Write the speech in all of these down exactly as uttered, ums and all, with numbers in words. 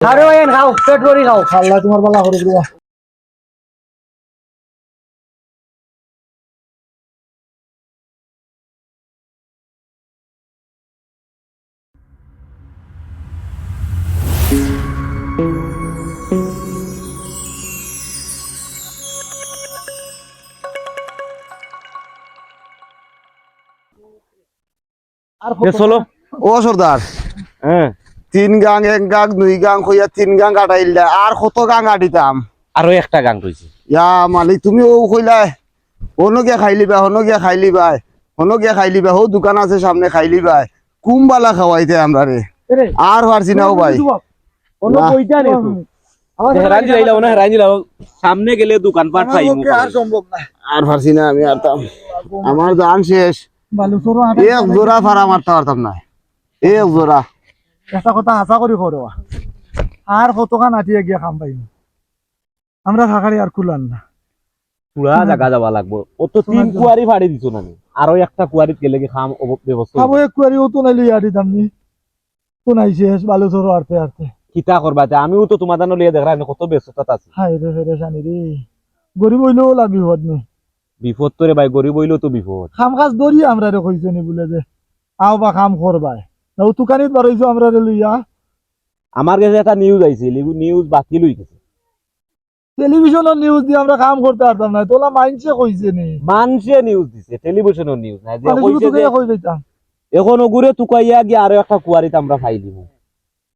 খাও রে ভাই, খাও, পেট ভরি খাও। আল্লাহ তোমার ভালা করুক রে বা। আর কত চলো। ও সর্দার, হ্যাঁ। তিন গাং, এক গাং, দুই গাং কইয়া তিন গাং কাটাইল দে। আর কত গাং কাটিতাম? আরো একটা গাং রইছে। ইয়া মালিক, তুমি ও কইলায়, হনো গিয়া খাইলিবা, হনো গিয়া খাইলিবা, হনো গিয়া খাইলিবা, হো দোকান আছে সামনে খাইলিবা। কুম্বালা খাওয়াইতে আমরারে। এরে, আর পারছি না ও ভাই। কোনো না। বইটা নেই তো। হেরান দিলাইলা, ওনা হেরান দিলাও। সামনে গেলে দোকানপাট আমার পাইমু। পক্ষে আর সম্ভব না। আর পারছি না আমি, আর তাম। আমার জান শেষ। বালু চোরও আটা এক জোড়া ফাড়া মারতে পারতাম না। এক জোড়া। একটা কথা আশা করি করো। আর কতখান আটিয়া গিয়া খাম পাইমু। আমরা থাকারি আর কুলার না। পুরা জাগা যাওয়া লাগবো। ও তো তিন কুয়ারি ফাড়ি দিছো না নি? আরো একটা কুয়ারিত গেলে কি খাম অব-, ব্যবস্থা অইবো? এক কুয়ারি ও তো নাইলে ইয়ারি দাম নি। তো নাই শেষ, বালু চোরও আটতে আটতে। কিতা করবা তে? আমিও তো তোমার দানো লইয়া দেখরা, আমি কত ব্যস্ততা আছি। হায় রে, পেরেশানি রে। গরিব অইলেও লা বিপদ নি। বিপদ তো রে ভাই, গরিব অইলেও তো বিপদ। খাম কাজ ধরি আমরারে কইছে নি বুলে যে, আও বা খাম করবায়। না, ও তুকানিত বারইছো আমরারে লইয়া। আমার গেছে একটা নিউজ আইছিল, এগু নিউজ বাতিল অই গেছে। টেলিভিশনর নিউজ দিয়া আমরা কাম করতে পারতাম না, তোলা মাইনষে কইছে নি। মানষে নিউজ দিছে, টেলিভিশনর নিউজ না, যে মানে, কইছে শুধু যে কই যাইতাম। এখন ওগুরে তুকাইয়া গিয়া আরো একটা কুয়ারিত আমরা ফাইলিমু,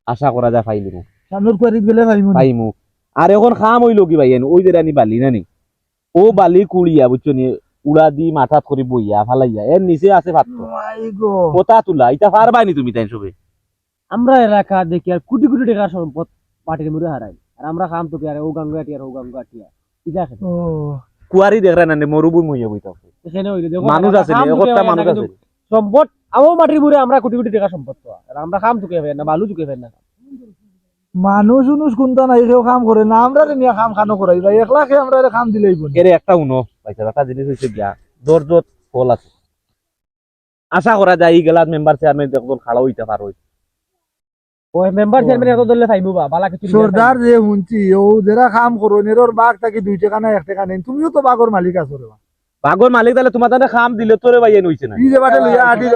আশা করা যায় ফাইলিমু। সামনের কুয়ারিত গেলে ফাইমু নি। ফাইমু। আর এখন কাম অইলো কি ভাই, এন ওই যে রানি বালি না নি, ও বালি কুড়িয়া, বুঝছো নি, উড়া দি মাথাত করি বইয়া ফালাইয়া, এর নিচে আছে পাথর। মাই গো। কথা তুলা, ইটা পারবায় নি তুমি তাইন সবে? আমরা এলাকা দেখি আর কোটি কোটি টেকার সম্পদ মাটির মুড়ে হারাই। আর আমরা কাম তো কি আর ও গাঙ্গু আটিয়া আর ও গাঙ্গু আটিয়া। ঠিক আছে? ও। কুয়ারি দেখরা না নে, মরুভূমি অইয়া বইতা আছে। এখানে অইলে দেখো, মানুষ আমরা আছে নি, কাম তো একটা কি মানুষ হয় না, আছে। কিন্তু সম্পদ, আও মাটির মুড়ে আমরা কোটি কোটি টেকার সম্পদ তো। আর আমরা কাম তো কি হয় না, বালু তো কি হয় না। মানুষ উনুষ কুনটা নাই, কেউ কাম করে না, আমরারে নিয়া কাম খানো করাই ভাই, একলা কে আমরারে কাম দিলেই বনে। এরে একটা উনো, ভাই সাহেব, একটা জিনিস অইছে গিয়া, ধৈর্যত ফল আছে। আশা করা যায়, ই গেলাত মেম্বার চেয়ারম্যান একজন খাড়া অইতা পারো। ওই মেম্বার চেয়ারম্যান এত ধরলে পাইবো বা, বালা কিছু সর্দার যে হুনছি, ও যেরা কাম করো, নেরোর বাঘ থাকি দুই টেকা না এক টেকা নেন, তুমিও তো বাঘর মালিক আছো রে বা। বাঘর মালিক তাইলে তোমার তানে কাম দিলে তোরে ভাই এন অইছে না। এই যে বাটে লইয়া আটি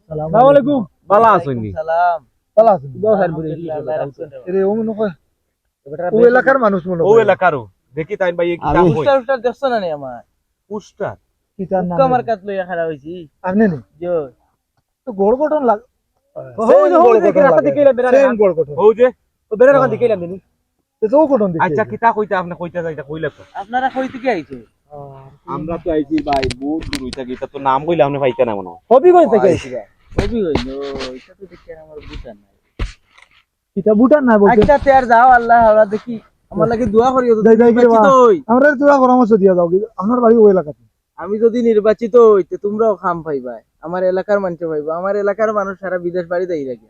সালাম আলাইকুম। বালা আছইন নি? সালাম। বালা আছইন নি? আলহামদুলিল্লাহ, আল্লাহ রাখছেন রে। এরে, ও মনে হয় ও এলাকার মানুষ মনে হয়। ও এলাকারও। দেখি তাইন ভাই কিতা আমি কই। পোস্টার উস্টার দেখছো না নি আমার? পোস্টার? কিতার নাম? হুক্কা মার্কাত লইয়া খাড়া অইছি। আপনি নি? জি। তো গড় গঠন লাগ-, ও, same ওই যে, ওই গড় যে, গঠন রাস্তা লাগে। দিকে এলাম, বেড়া same গড় গঠন। ও যে। ও বেড়া দোকান দিকে এলাম, দিনি। তো তো গঠন দিকে আচ্ছা, এলাম। কিতা কইতা আপনি কইতা যাইতা কইলা তো। আপনারা কই থেকে আইছো? আমরা তো আইছি ভাই, বহুত দূর অইতা কি, ইটা তো নাম কইলে আপনি পাইতা না মনে হয়। হবিগঞ্জ থেকে আইছি ভাই। হবিগঞ্জ, ও, এটা তো দেখি আমার বুঝা নাই। ইটা ভুটান না বলতে। আচ্ছা, তে আর যাও, আল্লাহ, আমরা দেখি। আমার লাগি দোয়া করিও তো, যাই, যাই, নির্বাচিত বাবা। হই। আমরা দোয়া পরামর্শ দিয়া যাও, কি আপনার বাড়ি ওই এলাকাতে। আমি যদি নির্বাচিত হই, তে তোমরাও কাম পাইবা, আমার এলাকার মানুষ পাইবা, আমার এলাকার মানুষ সারা বিদেশ বাড়ি যাই লাগে।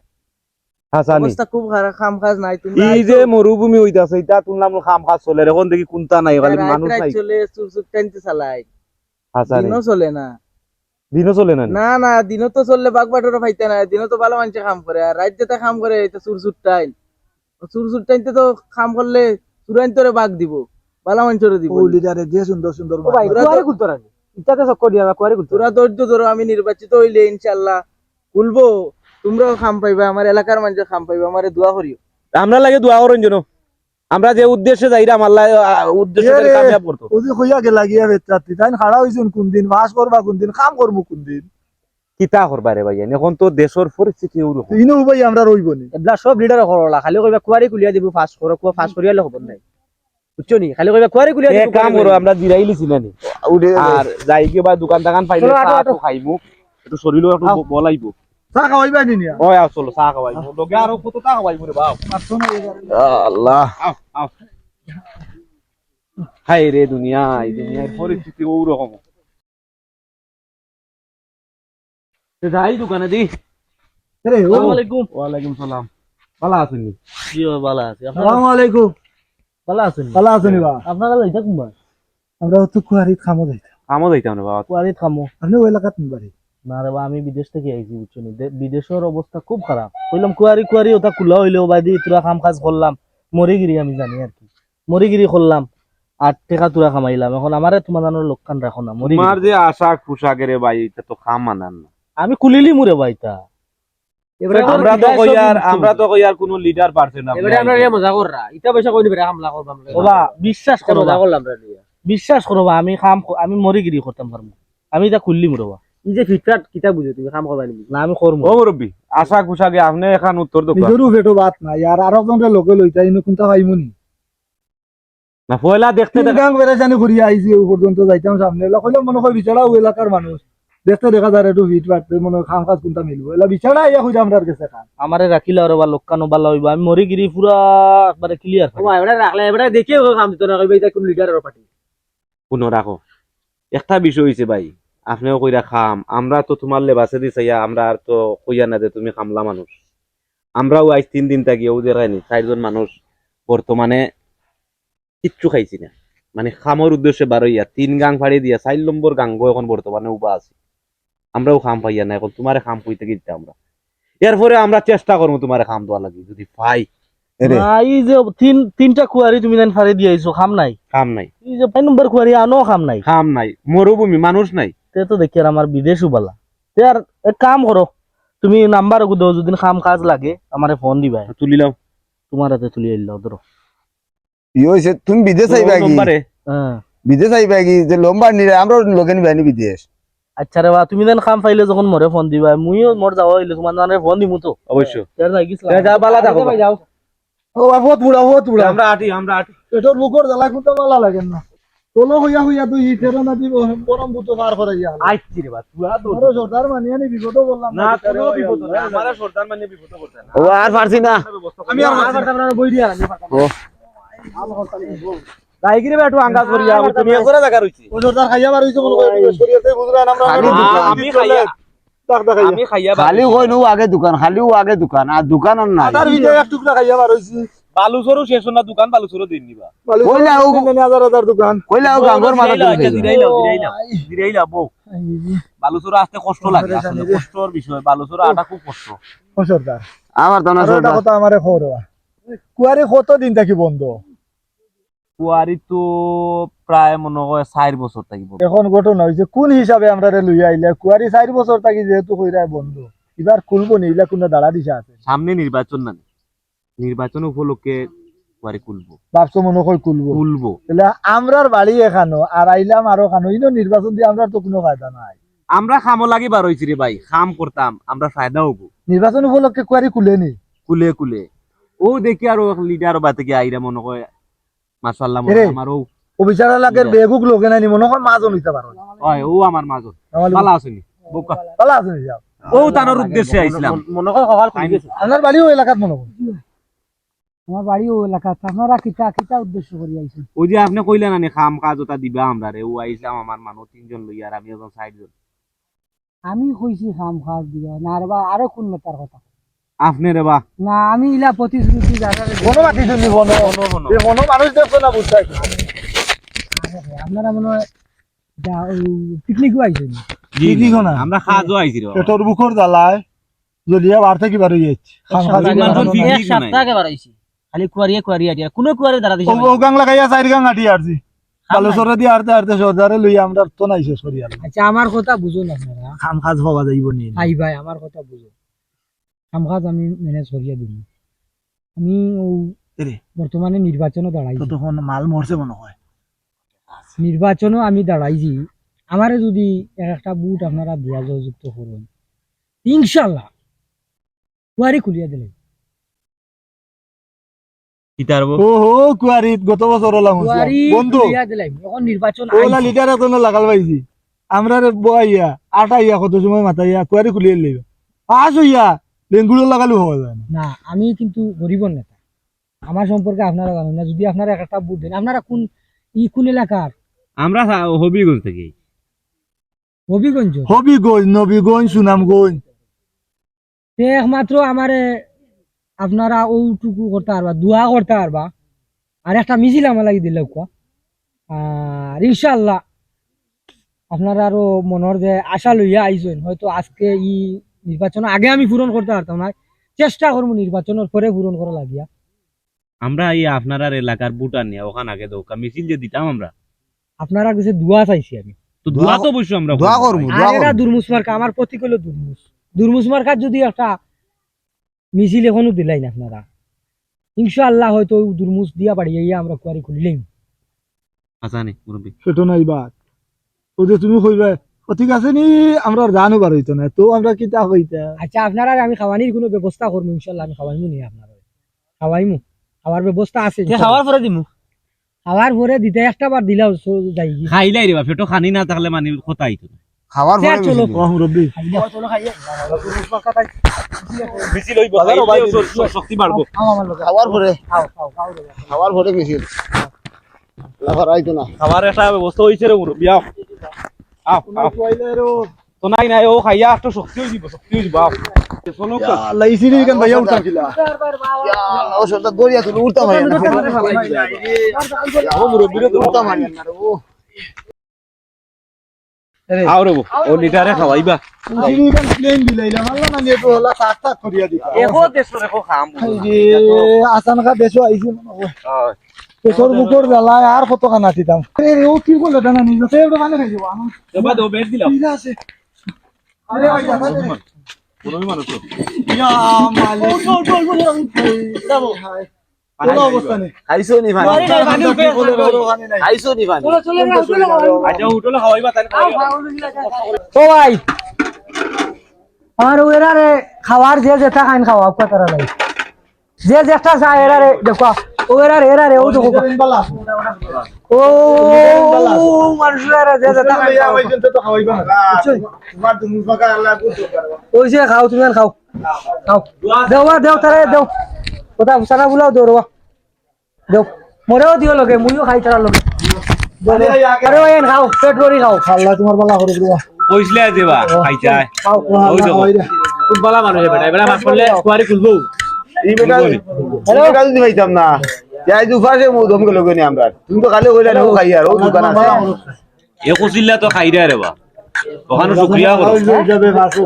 হাসানি। অবস্থা খুব খারাপ, কাম কাজ নাই, তোমরা এই আইছো। যে মরুভূমি অইতাছে, ইটা শুনলাম কাম কাজ চলে, এখন দেখি কুনটা নাই, খালি রাইত মানুষ রাইত নাই। চলে, চুর চুর টাইনতে চালাই। হাসানি। দিনও চলে না। দিনও চলে না নি? না, না, দিনও তো চললে বাঘ বাটুরা পাইতা না, দিনও তো ভালা মানষে কাম করে, আর রাইত যেটা কাম করে, এটা চুর চুর টাইন। চুর চুর টাইনতে তো কাম করলে চুরাইন্তরে বাঘ দিব, ভালা মানষরে দিব। ও লিডারে যে সুন্দর সুন্দর ও ভাই, মাত। কুয়ারি খুলতো না নি? ইটাতে চক্কর দিয়া না, কুয়ারি খুলতো না। তোরা ধৈর্য ধরো, আমি নির্বাচিত হইলে ইনশাআল্লাহ খুলবো, তোমরাও কাম পাইবা, আমার এলাকার মানুষে কাম পাইবা, আমারে দোয়া করিও। আমরা লাগে দোয়া করইন যেন। আমরা যে উদ্দেশ্যে যাইরাম, আল্লাহ, আ, উদ্দেশ্য এ রে, কামিয়াব করতো। ওই যে কইয়া গেলা গিয়া বেচাতি, তাইন খাড়া হইছুন কোন দিন, পাস করবা কোন দিন, কাম করমু কোন দিন? কিতা করবা রে ভাই, এখন তো দেশর পরিস্থিতি ওরকম। ইনো ভাই আমরা রইব নি। এবলা সব লিডার করলা, খালি কইবা কুয়ারি খুলিয়া দিব, পাস করো, কুয়া পাস করিয়া লে খবর নাই। বুঝছো নি? খালি কইবা কুয়ারি খুলিয়া দিব, এক কাম করো, আমরা জিরাইলিছি না নি। উঠে আর যাই কি বা দোকান দোকান পাইলে চলো, আটো, চা আটো। তো খাইমু, একটু শরীরও একটু আও। ব-, বল আইবো। চা খাওয়াইবা নি নিয়া? ওই আও, চলো, চা খাওয়াইবো। আও। লগে আরো কত চা খাওয়াইবো রে বাপ। পারছো না এবার? আল্লাহ। আও, আও। হায় রে দুনিয়া, এই দুনিয়ার পরিস্থিতি ওরকম। তে যাই দোকানে দি। আরে, ও। আসসালামু আলাইকুম। ওয়ালাইকুম সালাম। ভালা আছইন নি? জি, ভাই, ভালা আছি। আপনারা আসসালামু আলাইকুম। ভালা আছইন নি? ভালা আছইন নি বা? আপনারা যাইতা কুনবা? আমরা তো কুয়ারিত কামো যাইতাম। কামো যাইতাম না বাবা। কুয়ারিত কামো। আপনি ওই এলাকাত নি বাড়ি? না রে বা, আমি বিদেশ থাকি আইছি, বুঝছো নি? দে-, বিদেশর অবস্থা খুব খারাপ। কইলাম কুয়ারি কুয়ারি ওটা খোলা অইলে, ও বায়দি ইতরা কাম কাজ করলাম, মরিগিরি আমি জানি আর কি, মরিগিরি করলাম, আর টেকা টুরা কামাইলাম। এখন আমারে তুমার জানোর লক্ষণ রাখো না, মরিগিরি। তুমার যে আশা পোশাকে রে ভাই, ইটা তো কাম মানার না। আমি খুলিলিমু রে ভাই ইতা। এবারে পেটর আমরা তো খিদায় কইয়ার, সব আমরা তো কইয়ার কুনু leader পারছে না এবারে ভাই। আমরা ইয়া মজা কররা, ইটা পয়সা কই নিবে রে, হামলা করবা আমরা। ওবা, বিশ্বাস করো মজা বা। করলাম রে নিয়া। বিশ্বাস করো বা, আমি কাম ক-, আমি মরিগিরি করতাম পারমু। আমি ইটা খুললিমু রে বা। ই যে ফিটফাট কিতা বুঝো তুমি, কাম করবা নি? না, আমি করমু। ও মুরব্বি, আশা পোশাকে আপনে এখান উত্তর দেও। নিজেরও পেটো ভাত নাই, আর আরো জনরে লগে লইতা, ইনো কুনটা পাইমু নি? না, পয়লা দেখতে তিন দেখা গাং বেড়াইছানি করিয়া আইছি, ওই পর্যন্ত যাইতাম সামনে। এলা কইলাম মনে কয় বিচারা ওই এলাকার মানুষ। দেখতে দেখা যায় একটু ফিটফাট, মনে কয় কাম কাজ কুনটা মিলবো। এলা বিচারা আইয়া কইরা আমরার গেছে কাম। আমারে রাখিলা ওরে বা, লক্ষণ বালা অইবো। আমি মরিগিরি পুরা একবারে clear করি। ওবা, এবারে রাখলে, এবারে দেখিয়ে ওই কাম দিত না, কইবে ইটা কুন leader আর party। কুনো রাখো। একটা বিষয় অইছে ভাই, আপনেও কইরা কাম, আমরা তো তুমার লেবাসে দি চাইয়া, আমরা আর তো কইয়া না যে তুমি কামলা মানুষ। আমরাও আইজ তিন দিন থাকি ও দেখায়নি, চাইরজন মানুষ বর্তমানে কিচ্ছু খাইছি না। মানে কামর উদ্দেশ্যে বারইয়া তিন গাং ফাড়ি দিয়া চাইর নম্বর গাঙ্গো এখন বর্তমানে উবা আছি। আমরাও কাম পাইয়া না, এখন তুমারে কাম কই থাকি দিতাম আমরা। এরপরে আমরা চেষ্টা করমু তুমারে কাম দেওয়ার লাগি, যদি পাই। এরে। না, এই যে তিন, তিনটা কুয়ারি তুমি যেন ফাড়ি দিয়া আইছো, কাম নাই। কাম নাই। এই যে পাঁচ নম্বর কুয়ারি আনো, কাম নাই। কাম নাই, মরুভূমি, মানুষ নাই। তে তো দেখি আর আমার বিদেশও বালা। তে আর এক কাম করো, তুমি নাম্বার ওগু দেও, যদি কাম কাজ লাগে আমারে ফোন দিবায়। তুলিলাও। তুমার হাতে তুলিয়া দিলাও, ধরো। ই অইছে, তুমি বিদেশ আইবা কি? নম্বরে। হ্যাঁ। বিদেশ আইবা কি? যে নম্বর নিলে আমরাও লগে নিবায় নি বিদেশ। আচ্ছা রে বা, তুমি যেন কাম পাইলে যখন মোরে ফোন দিবায়, মুইও মোর যাওয়া অইলে তুমার নানে ফোন দিমু তো। অবশ্য। তে আর যাই গেছিলাম। তে যা, বালা থাকো। যাও। ও বা, বহুত বুড়া, বহুত বুড়া। আমরা আটি, আমরা আটি। পেটর ভুকর জ্বালা কুনটা বালা লাগে না। চলো হইয়া হইয়া তুই ই তেরো নদী ব-, বরম বুতো পার করাইয়া আনো। আইছি রে বা, তুরা তো। আমারও সর্দার মানিয়া নি বিপদও বললাম না, না, কুনো বিপদ না। আমারে সর্দার মানিয়া বিপদও করছে না। ও আর পারছি না। আমি আর পারতাম না, বই দিয়া আনি পারতাম না। ও। যাই গিরে বা, একটু আঙ্গাজ করিয়া, আমি তুমি এক করে জায়গা রইছি। ও সর্দার খাইয়া বার হইছে মনে করে, একটু বেশ করিয়া তাই বুঝলেন, আমরা খালি আমি দোকান। খাইয়া, ডাক দেখাইয়া। আমি খাইয়া বার খালি হইছি। কই নু আগে দোকান, খালি ও আগে দোকান, আর দোকান আর নাই। আটার ভিতরে এক টুকরা খাইয়া বার হইছি। বালুচরও শেষ না দোকান, বালুচরও দিন নিবা। বালুচর কইলা ও দিন নেই, হাজার হাজার দোকান। কইলা ও গাঙ্গর মাথা জিরাইলা, তুলছে। আচ্ছা, জিরাইলা, জিরাইলা, জিরাইলা, বউ। বালুচরও আসতে কষ্ট লাগে আসলে, কষ্টর বিষয়, বালুচরও আটা খুব কষ্ট। ও সর্দার, আমার তো না আরো একটা সর্দার। কথা আমারে খবর হওয়া। কুয়ারি কত দিন থাকি বন্ধ? কুয়ারি তো প্রায় মনে হয় চাইর বছর থাকি বন্ধ। এখন ঘটনা হইছে, কোন হিসাবে আমরারে লইয়া আইলা? কুয়ারি চাইর বছর থাকি যেহেতু কইরায় বন্ধ, ইবার খুলবো নি, ইলা কুনু দাঁড়া দিশা আছে? সামনে নির্বাচন না নি? নির্বাচন উপলক্ষে কুয়ারি খুলবো। ভাবছো মনে হয় খুলবো? খুলবো। তাহলে আমরার বাড়ি এখানো, আর আইলাম আরো খানো, ইনো নির্বাচন দিয়া আমরার তো কুনু ফায়দা নাই। আমরা কামো লাগি বার হইছি রে ভাই, কাম করতাম, আমরা ফায়দা হবো। নির্বাচন উপলক্ষে কুয়ারি খুলে নি? খুলে, খুলে। ও দেখি আর ও লিডার বাতে গিয়া আইরা মনে হয় মাশাআল্লাহ, এরে, আমার ও অফিসার লাগের বেগুক লগে নাই নি, মনে হয় মাজন হইতে পারো। ওই, ও আমার মাজন। আমার ভালা আছইন নি? বোকা। ভালা আছইন নি, যাও। ও তানোর উদ্দেশ্যে আইছিলাম। মনে হয় কপাল খুলে গেছে। আপনার বাড়ি ও এলাকাত মনে হয়? আমার বাড়ি ও এলাকাত। আপনারা কিতা, কিতা উদ্দেশ্য করি আইছেন? ওই যে আপনে কইলা না নি, কাম কাজ ওটা দিবা আমরারে, ও আইছিলাম আমার মানুষ তিনজন লইয়া আর আমি একজন চাইরজন। আমি কইছি কাম কাজ দিবা না রে বা, আরো কোন নেতার কথা? আপনে রে বা। না, আমি ইলা প্রতিশ্রুতি যারা রে বনো মাটি শুনি বনো। বনো, বনো। এ বনো মানুষ দেখছো না বুঝছো কি? আরে, আপনারা মনে হয় যা, ওই পিকনিকও আইছেন। জি, পিকনিকও না। আমরা কাজও আইছি রে বাবা। পেটর ভুকর জ্বালায় জ্বলিয়া বার থাকি বার হয়ে যাচ্ছে। কাম কাজ এক সপ্তাহ করে আগে না। পিকনিক এক নাই। সপ্তাহ আগে বার হইছি। খালি কুয়ারিয়ে কুয়ারি আটি, আর কোনো কুয়ারি দাঁড়া দিছে ও, না। ও গাং লাগাইয়া চাইর গাং আটি আরছি। কাম নাই। বালুচরে দিয়া আরতে আরতে সর্দারে লইয়া আমরা তো নাই শেষ করি আর। আচ্ছা, আমার কথা বুঝুন আপনারা। কাম কাজ পাওয়া যাইব নি? ভাই, ভাই, আমার কথা বুঝুন। কাম কাজ আমি ম্যানেজ করিয়া দিব। আমি ও এরে। বর্তমানে নির্বাচনও দাঁড়াইছি। ততক্ষণ মাল মরছে মনে হয়। নির্বাচনও আমি দাঁড়াইছি। আমারে যদি এক একটা ভোট আপনারা দিয়া জয়যুক্ত করুন, ইনশাল্লাহ, কুয়ারি খুলিয়া দিলে। কিতার বো? ও হো, কুয়ারি গত বছর ওলা হুনছিলাম। কুয়ারি বন্ধু। খুলিয়া দিলাম। এখন নির্বাচন ওলা আইছে। লিডার একজন লাগাল পাইছি। আমরারে বইয়া, আটাইয়া কত সময় মাতাইয়া, কুয়ারি খুলিয়া লইব। পাস হইয়া, লেঙ্গুড়ো লাগালু হওয়া যায় না। না, আমি কিন্তু গরিবর নেতা। আমার সম্পর্কে আপনারা জানেন না। যদি আপনারা এক একটা ভোট দেন, আপনারা কোন, ই কোন এলাকার? আমরা সা-, হবিগঞ্জ থেকে। হবিগঞ্জ? হবিগঞ্জ, নবীগঞ্জ, সুনামগঞ্জ। তে একমাত্র আমারে আপনারা ওটুকু করতা পারবা, দোয়া করতা পারবা। আর একটা মিছিল আমার লাগি দিলাউক্কা। আর ইনশাআল্লাহ আপনারারও মনর যে আশা লইয়া আইছইন, হয়তো আজকে ই নির্বাচন আগে আমি পূরণ করতে পারতাম না, চেষ্টা করমু নির্বাচনর পরে পূরণ করা লাগিয়া। আমরা এই আপনারার এলাকার ভোটার নিয়া ওখান আগে দৌকা মিছিল যে দিতাম আমরা। আপনারার গেছে দোয়া চাইছি আমি। তো দোয়া দোয়া তো অবশ্য আমরা দোয়া করবো। করমু, আর দোয়া এরা করমু। দুরমুস মার্কা, আমার প্রতীক হইলো দুরমুস। দুরমুস মার্কার যদি একটা মিছিল এখনো দিলাইন আপনারা, ইনশাআল্লাহ হয়তো ওই দুরমুস দিয়া বাড়ি আইয়া আমরা কুয়ারি খুলিলাইমু। হাছা নি, মুরব্বি? সেটা নাই বাত। ও যে তুমি কইবে, "ও ঠিক আছে নি, আমরা আর জানো বার হইতো না, তো আমরা কিতা কইতা?" আচ্ছা, আপনারারে আমি খাওয়ানির কোনো ব্যবস্থা করমু, ইনশাআল্লাহ আমি খাওয়াইমু নি আপনারারে। খাওয়াইমু, খাওয়ার ব্যবস্থা আছে, ইনশাআল্লাহ। খাওয়ার পরে দিমু। খাওয়ার পরে দিতে একটা বার দিলাও, সো-, যাইগি। খাইলাই রে বা, পেটো খানি না থাকলে মানে কথা আইতো না। খাওয়ার পরে চলো। মিছিল। ও, মুরব্বি। খাইলা। মিছিল হইব, খাইলে শ-, শ-, শক্তি বাড়বো। খাও আমার লগে। খাওয়ার পরে। খাও, খাও, খাও রে। খাওয়ার পরে মিছিল। লাফার আইতো না। খাওয়ার একটা ব্যবস্থা হইছে রে মুরব্বি, আও। আও, আও। তো নাই, নাই, ও খাইয়া একটু শক্তি হয়ে দিব, শক্তি হয়ে দিব, আও। চলো, ইয়া আল্লাহ, এই সিঁড়ি কেন ভাইয়া উঠতাম কিলা? ইয়া আল্লাহ, ও সরটা দরিয়া তুলে উঠতাম ভাইয়া না। ও মুরব্বিরে তো উঠতাম ভাইয়া না রে, ও। আরে। আও রে বো, ও লিটারে খাওয়াইবা। তুমি ইখান প্লেন দিলাইলা, মারলা না, নেট ওলা কাট কাট করিয়া দিতা। দেখো, দেশো দেখো, খাম বুঝো না। এই যে, আচানকা দেশো আইছি মনে হয়। হয়। দেশর বুকর জ্বালায় আর কত খানা দিতাম। আরে রে, ও কি করলে দানা নিজে? তো এবার মানে খাই যাবো, আমার। এবার দেও, বেড দিলাম। ঠিক আছে। আরে ভাই, দাদা রে। বড় মানুষ তো। ইয়া মালিক। উঠো, উঠো, উঠো, উঠো। এই, হায়। কোনো অবস্থা নেই। খাইছো নি পানি? পানি নাই, পানি উপরে আছে, পানি। খাইছো নি পানি? চলো, চলো, চলো, চলো। আচ্ছা, হোটেলে খাওয়াইবা, তাহলে খাওয়াইবা। তো ভাই, আমার ওরারে খাওয়ার যে যেটা খাইন খাওয়া, আপনারা নাই। যে যেটা চায় এরারে দেখো, ও এরারে, এরারে, ও দেখো। ও, মানুষ এরারে যে যেটা খাইন খাওয়া। বুঝছো? ওই যে খাও, তুমি আর খাও। খাও। দেও বা, দেও, তারে দেও। কথা ফুসানা বুলাও, দেও রে বা। দেও। মোরেও দিও লগে, মুইও খাই তারার লগে। দেও, দেও। আরে ভাই, এন খাও, পেট ভরি খাও। আল্লাহ তোমার বালা করে দিবা। কইছলে যে বা, খাই চায়। খাও। ওই দেখো। খুব বালা মানুষ বেটা, এবারে মাফ করলে কুয়ারি খুলবো। এই বেটা, হ্যালো? এই বেটা যদি পাইতাম না, যাই দুপাশে মৌ দম গেল গনে আমরা। তুমি তো খালি কইলা না, ও খাই আর, ও দোকান আছে। এ কইছিলা তো খাই রে বা। ওখানে শুক্রিয়া করো। যাবে, আসো।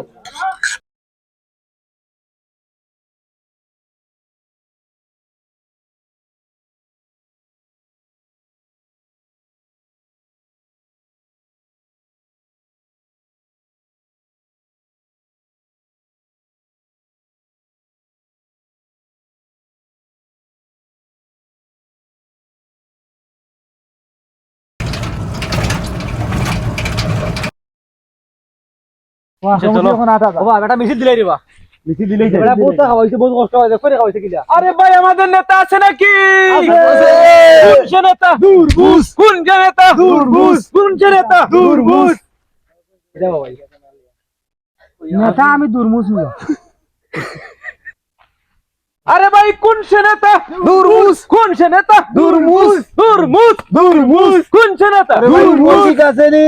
বাহ, আচ্ছা, চলো। এখন আটা দাও। বাবা, বেটা মিছিল দিলাই রে বা। মিছিল দিলাই এবারে যাই। বহুত খাওয়াইছে, বহুত কষ্ট হয়, দেখো রে খাওয়াইছে কিলা। আরে ভাই, আমাদের নেতা আছে নাকি? আছে। কোন সে নেতা? দুরমুস। কোন সে নেতা? দুরমুস। কোন সে নেতা? দুরমুস। যাও ভাই। নেতা আমি দুরমুস নিয়া। আরে ভাই, কোন সে নেতা? দুরমুস। কোন সে নেতা? দুরমুস। দুরমুস। দুরমুস। কোন সে নেতা? দুরমুস। ঠিক আছে নি?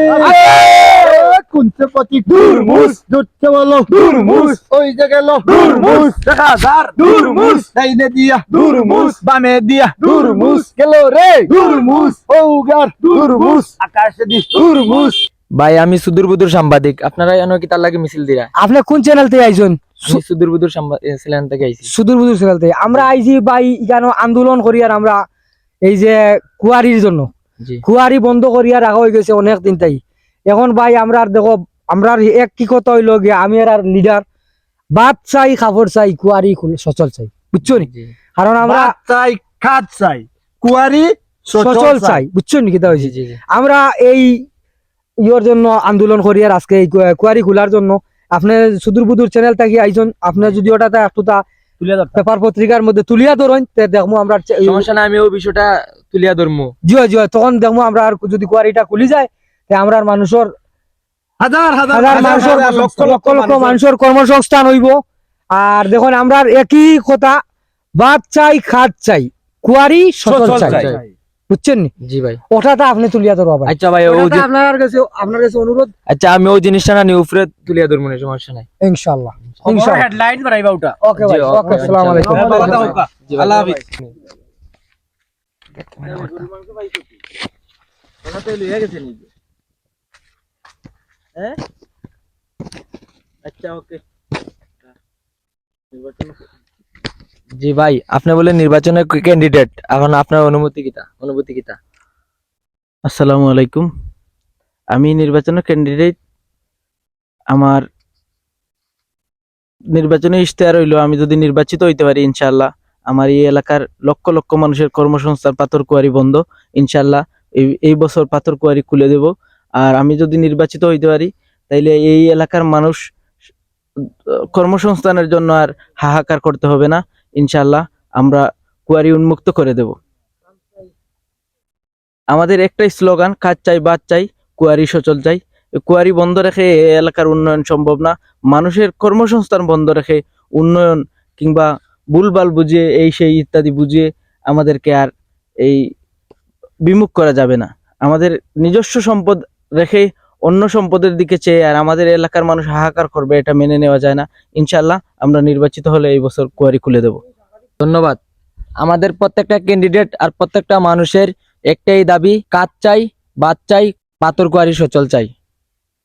আরে! কোন সে প্রতীক? দুরমুস। জোরসে বলো। দুরমুস। ওই যে গেল। দুরমুস। দেখা যার। দুরমুস। ডাইনে দিয়া। দুরমুস। বামে দিয়া। দুরমুস। গেল রে। দুরমুস। ঔগার। দুরমুস। আকাশে দি। দুরমুস। ভাই, আমি সুদূর বুদূর সাংবাদিক, আপনারা এনো কিতার লাগি মিছিল দিরা? আপনি কোন channel তে আইছইন? আমি সু- সুদূর বুদূর সাংবা-, এ, channel থাকি আইছি। সুদূর বুদূর channel তে। আমরা আইছি ভাই, ইখানো আন্দোলন করিয়ার আমরা এই যে কুয়ারির জন্য। জি। কুয়ারি বন্ধ করিয়া রাখা হয়ে গেছে অনেক দিন তাই। এখন ভাই, আমরা আর দেখো, আমরা আর এক কি কথা হইলো গিয়া, আমি আর, আর leader, ভাত চাই, কাপড় চাই, কুয়ারি খুল-, সচল চাই, বুঝছো নি? জি। কারণ আমরা ভাত চাই, খাত চাই, কুয়ারি সচল সচল চাই। চাই, বুঝছো নি কিতা হইছে? জি, জি, জি। আমরা এই ইয়র জন্য আন্দোলন করিয়ার আজকে এই কু-, কুয়ারি খোলার জন্য। আপনি সুদূর বুদূর channel থাকি আইছইন, আপনি যদি ওটা তা একটু তা তুলিয়া ধরতা। Paper পত্রিকার মধ্যে তুলিয়া ধরইন, তে দেখমু আমরা চে-, সমস্যা নাই, আমি ওই বিষয়টা তুলিয়া ধরমু। জি অয়, জি অয়, তখন দেখমু আমরা আর যদি কুয়ারিটা খুলি যায়, তে আমরার মানুষর হাজার হাজার হাজার হাজার মানুষর, হাজার লক্ষ লক্ষ লক্ষ লক্ষ মানুষর মানুষর কর্মসংস্থান হইব। আর দেখুন, আমরার একই কথা, ভাত চাই, খাত চাই, কুয়ারি সচল সচল চাই। চাই। বুঝছেন নি? জি ভাই। ওটা তো আপনি তুলিয়া ধরবা ভাই। আচ্ছা ভাই, ওটা ওই তো যে আপনার কাছে, আপনার কাছে অনুরোধ। আচ্ছা, আমি ওই জিনিসটা না নিয়ে উপরে তুলিয়া ধরবো না, সমস্যা নাই। ইনশাআল্লাহ। খবর ইনশাআল্লাহ। Headline বানাইবা ওটা। ওকে ভাই, জি, ওকে, ওকে, আসসালামু আলাইকুম। ভাই, ভালো থাকো। জি ভাই। আল্লাহ হাফিজ। ওটা তো লইয়া গেছে নিজে। হ্যাঁ? আচ্ছা, ওকে। জি ভাই, আপনি বলে নির্বাচনের ক্যান্ডিডেট, এখন আপনার অনুমতি কিতা, অনুভূতি কিতা? আসসালামু আলাইকুম। আমি নির্বাচনের ক্যান্ডিডেট। আমার নির্বাচনী ইশতেহার হইলো, আমি যদি নির্বাচিত হইতে পারি, ইনশাআল্লাহ আমার এই এলাকার লক্ষ লক্ষ মানুষের কর্মসংস্থান, পাথর কুয়ারি বন্ধ, ইনশাআল্লাহ এই, এই বছর পাথর কুয়ারি খুলে দেব। আর আমি যদি নির্বাচিত হইতে পারি, তাইলে এই এলাকার মানুষ, আহ, কর্মসংস্থানের জন্য আর হাহাকার করতে হবে না। ইনশাআল্লাহ আমরা কুয়ারি উন্মুক্ত করে দেব। আমাদের একটাই স্লোগান, কাজ চাই, বাদ চাই, কুয়ারি সচল চাই। এই কুয়ারি বন্ধ রেখে এই এলাকার উন্নয়ন সম্ভব না। মানুষের কর্মসংস্থান বন্ধ রেখে উন্নয়ন কিংবা ভুলভাল বুঝিয়ে, এই সেই ইত্যাদি বুঝিয়ে আমাদেরকে আর এই বিমুখ করা যাবে না। আমাদের নিজস্ব সম্পদ রেখে অন্য সম্পদের দিকে চেয়ে আর আমাদের এলাকার মানুষ হাহাকার করবে, এটা মেনে নেওয়া যায় না। ইনশাআল্লাহ আমরা নির্বাচিত হলে এই বছর কুয়ারি খুলে দেব। ধন্যবাদ। আমাদের প্রত্যেকটা ক্যান্ডিডেট আর প্রত্যেকটা মানুষের একটাই দাবি, কাজ চাই, বাদ চাই, পাথর কুয়ারি সচল চাই।